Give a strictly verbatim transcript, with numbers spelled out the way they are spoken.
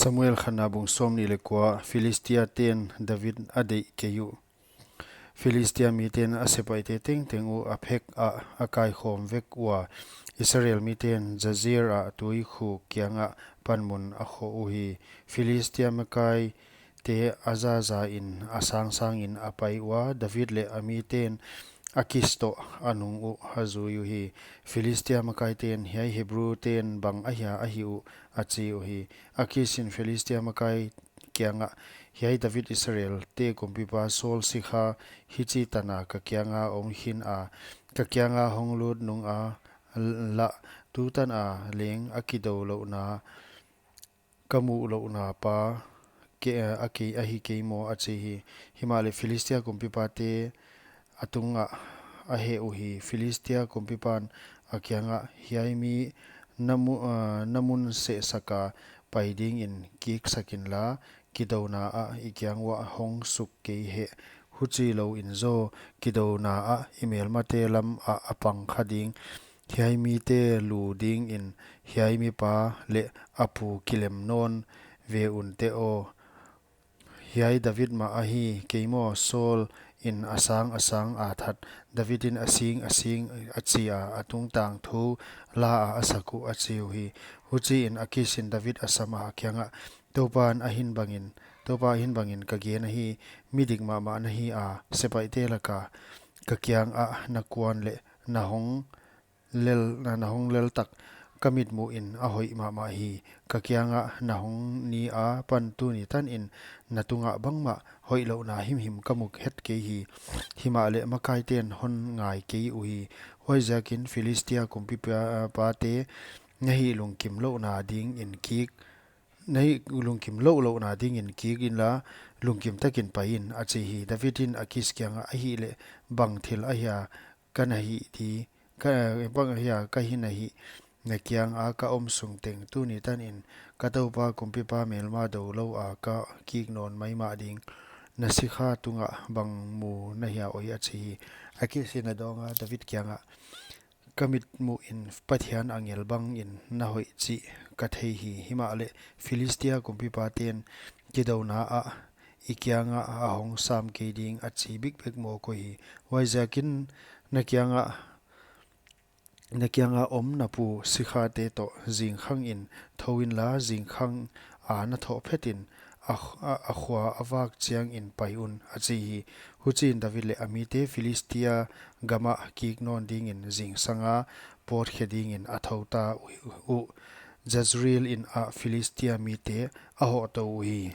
Samuel khatna bung sawmnih leh kua. Philistia ten David a deih kei uh. Philistia miten a sepaihte tengteng uh a phek ah a kaikhawm vek ua, Israel miten Jazer ah tuikhuk kiangah panmun a khoh uhi. Philistia makaite a zaza in a sangsang in a pai ua, David leh a miten Akis toh a nung uh a zui uhi. Philistia makaiten, "Hiai Hebru ten bang ahia ahi uh?" a chi uhi. Akis in Philistia makai kiangah, "Hiai David, Israelte kumpipa Saul sikha hichi tana ka kianga om khin a, ka kianga hong lut nung a lah, tutan a leng a kidou louhna ka muh louhna pa ke, a kei ahi kei maw?" a chi hi. Himahleh Philistia kumpipate a tungah a heh uhi. Philistia kumpipan a kiangah, "Hiai mi na mu-, ah, na mun sehsaka pai dingin kiksak inla, kidouna ah i kiang uah hong suk kei hen. Huchi lou in zaw, kidouna ah i melmate lam ah a pang kha ding. Hiai mite lu dingin hiai mipa leh a pu kilem nawn ve un te aw. Hiai David mah ahi kei maw? Saul in a sang a sang a that, David in a sing a sing a chi a, a tungtang thu la a a sak uh," a chi uhi. Huchiin Akis in David a sam a, a kiangah, "Toupan ahin bangin, Toupa ahin bangin ka gen ahi, midik mahmah na hi a, sepaihte laka ka kiangah na kuan leh na hong lel, na hong lel tak ka mitmuh in a hoih mahmah hi. Ka kiangah na hong ni apan tuni tanin na tungah bangmah hoihlouhna himhim ka mu het kei hi. Himahleh makaiten hon ngai kei uhi. Huaiziakin Philistia kumpipa, pate, na hih lungkim louhna dingin kik, na hih lungkim louhlouhna dingin kik inla, lungkim takin pai in," a chi hi. David in Akis kiangah, "Ahihleh bang thil ahia ka na hih di, ka, bang ahia ka hi na hih, na kianga ka om sung teng tuni tanin ka toupa kumpipa melma dou lou a ka kik nawn maimah ding? Na sikha tungah bang mu na hia oi?" a chi hi. Akis in a dawng a, David kiangah, "Ka mitmuh in Pathian angel bangin na hoih chih ka thei hi. Himahleh Philistia kumpipaten, 'Kidouna ah i kiangah a hong sam kei ding,' a chi bikbek mawk uhi. Huaiziakin na kiangah, na kianga om na pu sikhate toh zingkhang in thou inla, zingkhang a na thoh phetin a, a, a khua a vak chiangin pai un," a chi hi. Huchiin David leh a mite Philistia gamah kik nawn dingin zingsanga pawtkhe dingin a thou ta uh. Jezreel inn ah Philistia mite a hoh tou uhi.